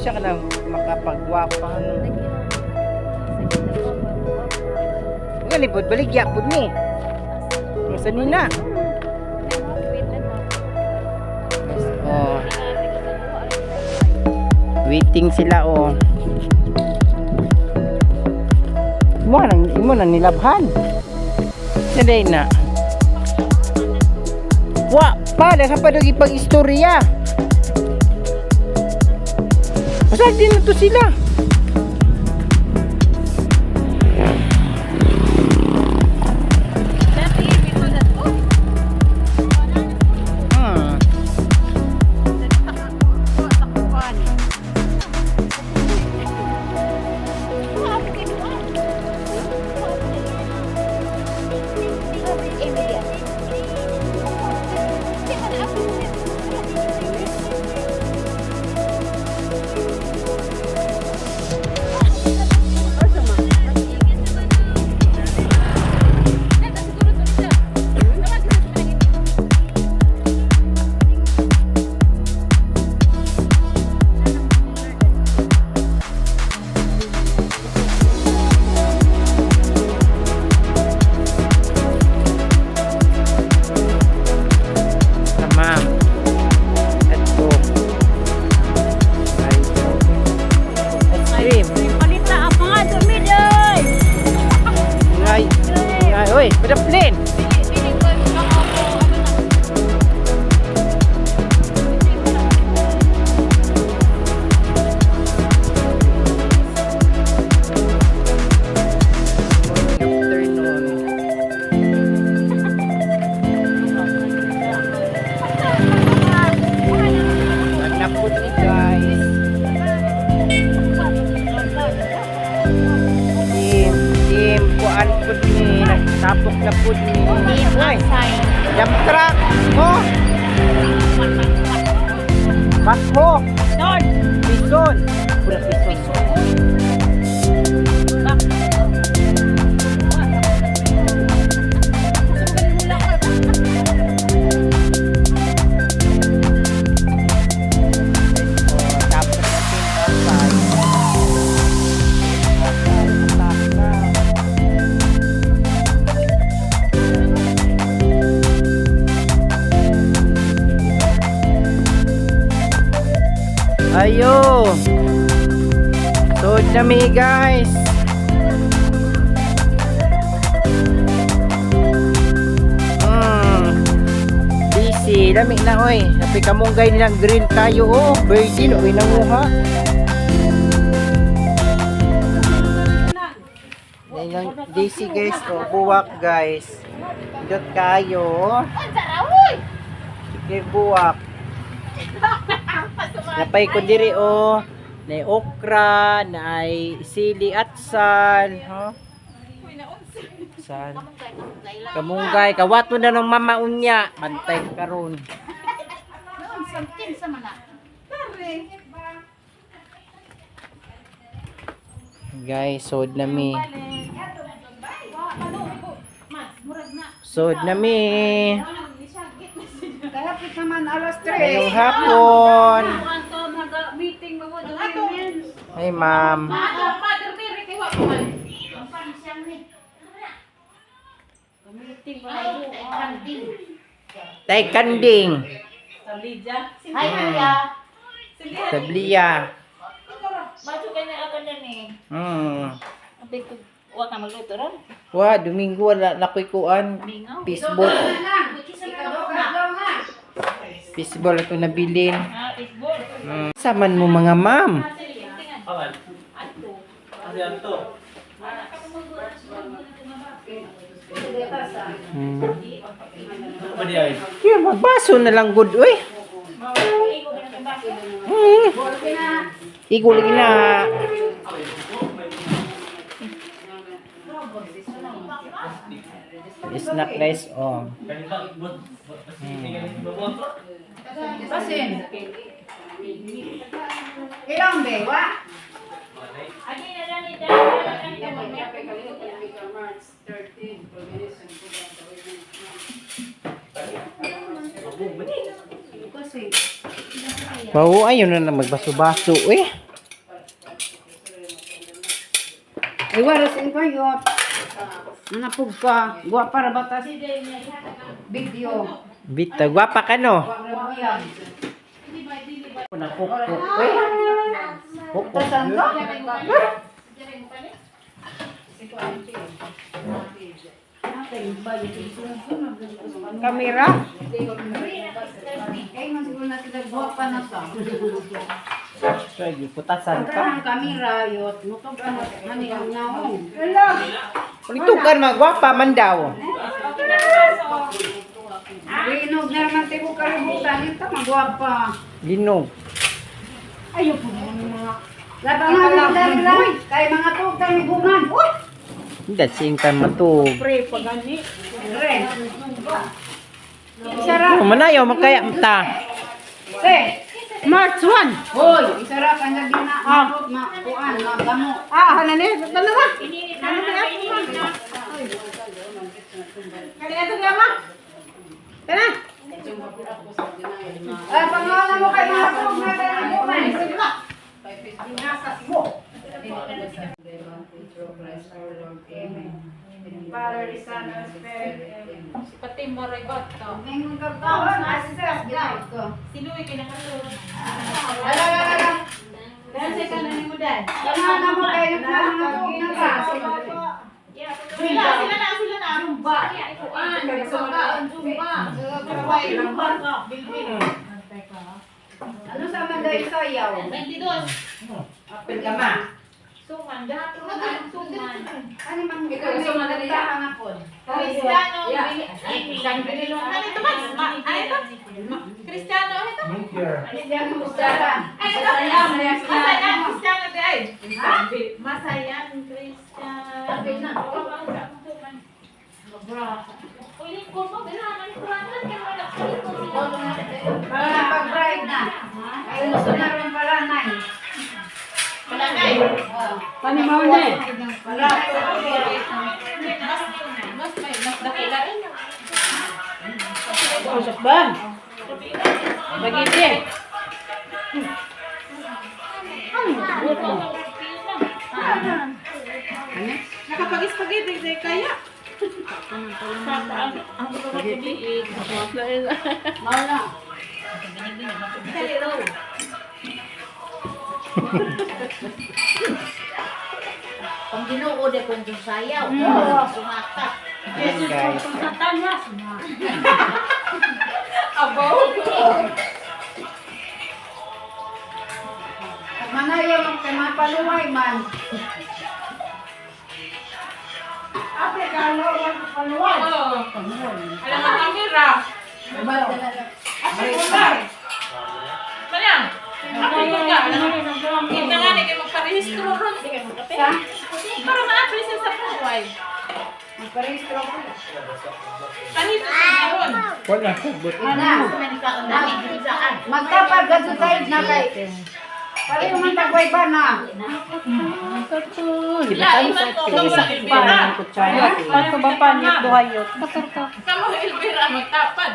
Siya ka na makapagwapa. Ano. Nga lipod, baligya pud ni. Masa nina. Oh. Waiting sila oh. Imo nang nilabhan. Saday na. Wa pa daghan pa dog ipag-istorya. Basta din na to sila. Tamam. Ato. Ay. Ice cream. Palita ang mga dumidoy! Ngay. Ngay, oy, padaplin. Afternoon. Nagput ni guys. Team, team, kuan pud ni, nagtapok na pud ni. Ay, dump truck. Oh. Bakho. Pison. Pura pison. Oh, tapos na team outside. Attack na. Ayo. Sod na mi guys. Busy, lami na oy. Happy kamunggay nilang grill tayo oh. Virgin oy nanguha. Nilang DC guys oh, buwak guys. Dot kayo. Sige buwak. Napay ko diri oh. Nay okra, nay sili at sal, ho. Sal. Kamunggay, kawato na ng mama unya. Bantay karon. Guys, sod na mi. Sod na mi. Kahapit naman alas 3. Ngayong hapon. Meeting mo women. Hey, ma'am. Father Mary kay wa pa man. Tay kanding. Hi, Kuya. Tabliya. Bato ka na ako na ni. Abi ko wa ka magluto ron. Wa, Domingo wala na ko'y kuan. Mingaw. Fishball. Fishball ito nabilin. Ah, fishball. Saman mo mga ma'am. Yun, magbaso na lang good, uy. Igo lagi na. Snack guys, oh. Basin. Ilang bewa? Adi na lang ni Dan. Wow, ayun na lang magbaso-baso, eh. Iwaras in kayo. Nanapog ka. Guwa para batas. Video. Bita, gwapa ka no. Guwa ra buyag. Nang kukuk. Eh. Kukuk. Tasan ka? Kamera? Kay man siguro na sila guwa pa na sa. So, putasan ka. Ang kamera yot mutog ang ani ang naong. Hello. Ulitukan magwapa man daw. Linog na naman tibo kalibutan ito magwapa. Linog. Ayo po mga. Labang nga lang dali lang. Kay mga tugtang ni Buman. Uy! Hindi, sing ka matug. Pre, pagani. Re. Isara. Oh, manayaw, makaya ta. Te. March 1. Hoy, isara ka na gina. Ah. Ma, kuan, magamo. Ah, hanani, dalawa. Ininit na, init na. Kani ato ma. Tara. Ah, pangalan mo kay mga tug na dali Buman. Father, the Son, and Spirit. Amen. Si Pati Moray Bato. Ngayon ka taon, asisas, ginawit ko. Si Louie kinakasunod. Ala, ala, ala. Dahil sa kanan mo dahil. Tama mo kayo ng mga tug na ka. Sila, sila na, sila na. Zumba. Zumba. Zumba. Ano sa Manday Sayaw? 22. Apel ka ma. Suman. Dapat na suman. Ano man ikaw sa Manday ako? Cristiano. Ano ito man? Ano ito? Cristiano, ano ito? Cristiano Mustara. Ano ito? Masayan Cristiano di ay. Masayan Cristiano. Ulit ko mo, ganahan ang kuranan, kaya wala ko Para pag-bride na. Ay, gusto na rin pala, Nay. Wala na eh. Panimaw na eh. Wala. Mas, mas may, mas dakila rin. Usap ban. Bagiti. Nakapag-spaghetti, di kaya. Wala. Pang Ginoo de kung dun sayaw. Sumata. Ayan guys. At manayaw ang kay mga paluway man. Ate, kalo, paluway. Oo. Alam mo, kamera. Ate, wala. Manang, ako ka. Kita nga ni kayo magparehistro ron. Sa? Para ma-apply sa buhay. Magparehistro ko. Parehistro sa ron. Wala hugot. Ana, magtapag gadto tayo na kay. Pareho man tagway ba na? Lain man ko, kamo Elvira. Paano ba panit buhayot? Kamo Elvira, magtapad.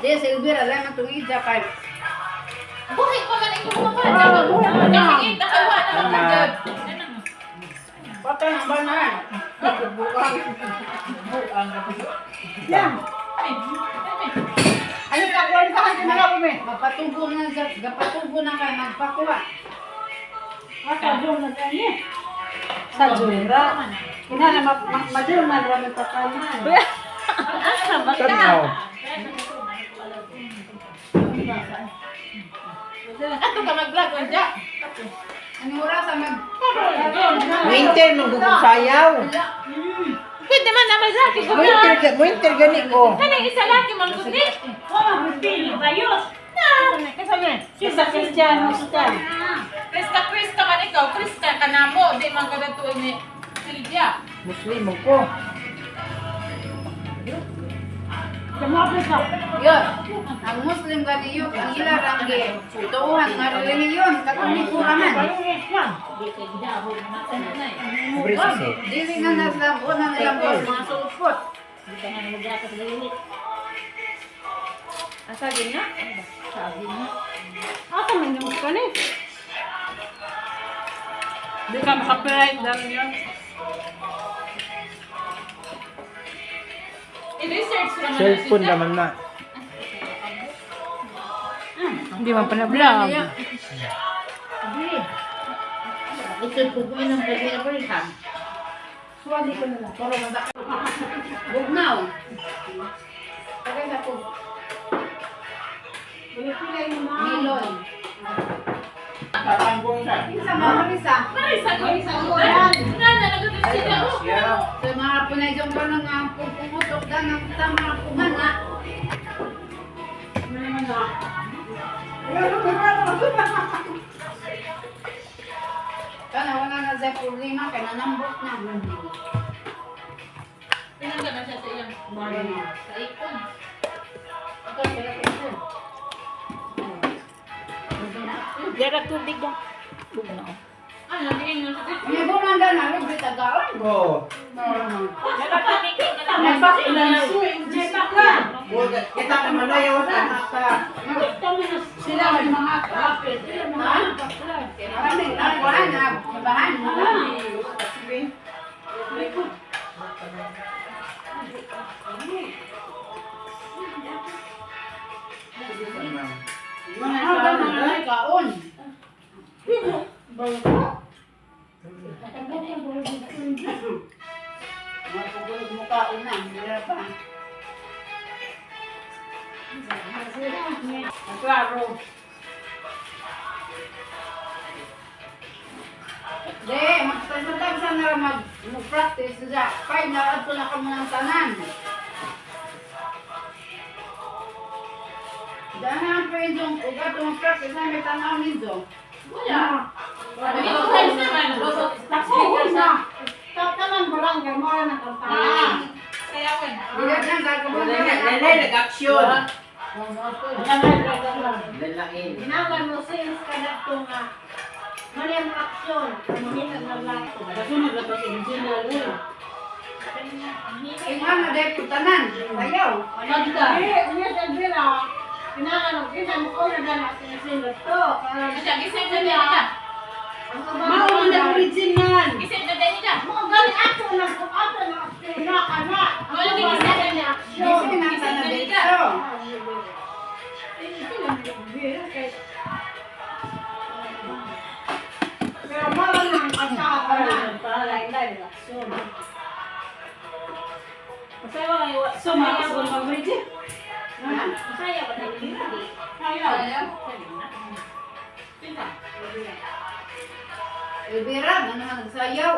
Di, sa Elvira, lang ang tungid kay. Buhay ko man ikaw mga pa. Nakikita ka wala na ka Patay ang ba na? Ano ka kuwan ka kasi mga kumi? Mapatubo na sa gapatubo na kay magpakuha. Sa jura. Ina na majur man rami pakanan. Tanaw. Ato ka mag-vlog wanja. Ano oras ang mag Winter manggugong sayaw. Pwede man naman laki ko na. Winter, winter gani ko. Kanang isa laki man gud ni. Sa Kristiyano sa. Krista Krista man ikaw, Krista ka na mo, di man ka datuon ni Silvia. Muslim ko. Yun. Ang Muslim gani yun, ang ila rangge. Tuuhan nga relihiyon, Katoliko raman. Libre sa se. Dili nga na sila, una nilang boss, mga sulpot. Asagin na? Asa man yung kani? Di ka makapiright dahil yun. Nag-research naman na Cellphone siya. naman na. Hindi man pala vlog. Ito pupuin ng pwede na rin ha. Suwali ko na lang. Puro mata. Bugnaw. Tagay na po. Pilay mo na. Milon. Isa mga Marisa. Marisa ko. Na, na, nag-research sila. Oh. Sa mga punay dyan pa nang pupumutok na ng tama kumana. Kana wala na sa problema kay nanambok na. Pinangga na siya sa iyang sa ipon. Ito sila ito. Dara tubig ba? Bugnaw. Ano, diin mo sa May buman na na libre tagaon. Oo. Dara tubig ka lang. Kita ka malayo sa anak ka. Sila may mga kapit. Sila mga Kami na kuan na bahan. Mga Mga kaon. Mapugulog mo kaon na, hindi na pa. Klaro. De, magtagsa na lang mag mag-practice sa five na adto na kamo ng tanan. Dana pa yung ugat mo practice na may tanaw ninyo. Wala. Exercise naman. Oo na. Tatangan barangay mo na kampanya. Kaya ko. Bigat lang gagawin na. Lele, nag-action. Lalain. Ginawa mo since ka na ito nga. Mali ang aksyon. Mahina na lang. Kasunod na to sa original. Ingan na dahil tanan. Ayaw. Magda. Eh, unya sa Elvira. Kinahanglan kinahanglan mo na dala sa single to. Siya, gising na nila. Mao na original. Gising na din nila. Mo gali ato na kung ato na aksyon na kana. Wala din gising na aksyon. Gising na tanan dito. Pero mo lang ang pagkaka na. Para lain aksyon. Masaya ba kayo? So, mga mag-ready. Masaya ba tayo? Ayaw. Pinta. Elvira, ano na nagsayaw?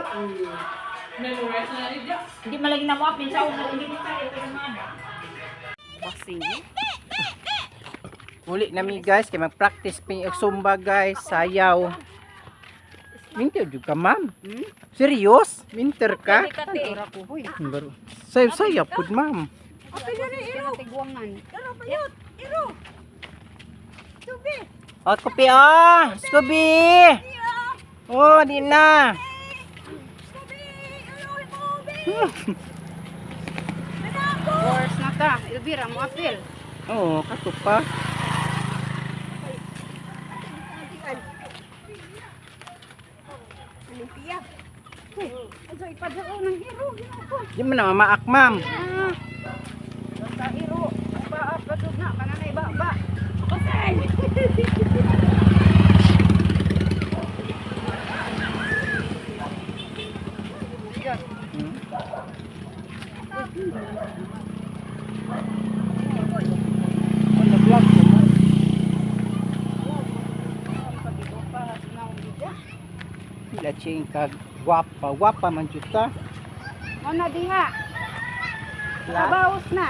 Memorize na nila. Hindi malagi na mo apin sa una. Hindi mo tayo. Ito naman. Uli nami guys, kay mag-practice ping Zumba guys, sayaw. Minter jud ka, ma'am. Serious? Minter ka? Baru. Sayaw sayaw pud, ma'am. Tiguangan. Out kopi ah, Scooby. Oh, di na. Course na ta. Elvira, mo apil. Oo, kato pa. Di mo na mamaak, ma'am. Sa iro. Ba, patug na. Kananay, ba, ba. Oh, nag-vlog ko, ma'am. Ila ching ka gwapa, gwapa man jud ta. Mo na diha. La. Kabaos na.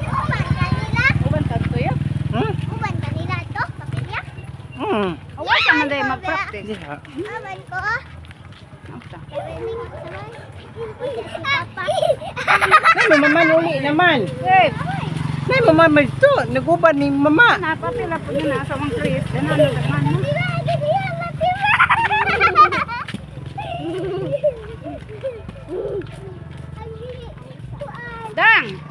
Uban kanila? Uban kadto ya. Hmm? Uban kanila to? Kapilya? Awa ka man dai mag-practice. Diha. Uban ko. Everything sa man. Uy, si Papa. Nay, mama uli naman. Hey, Nay, mama dito. Naguban ni mama. napapila po na sa mga Chris. Dana na man mo. Diba? Diba? Diba? Ang dili. Kuan. Dang.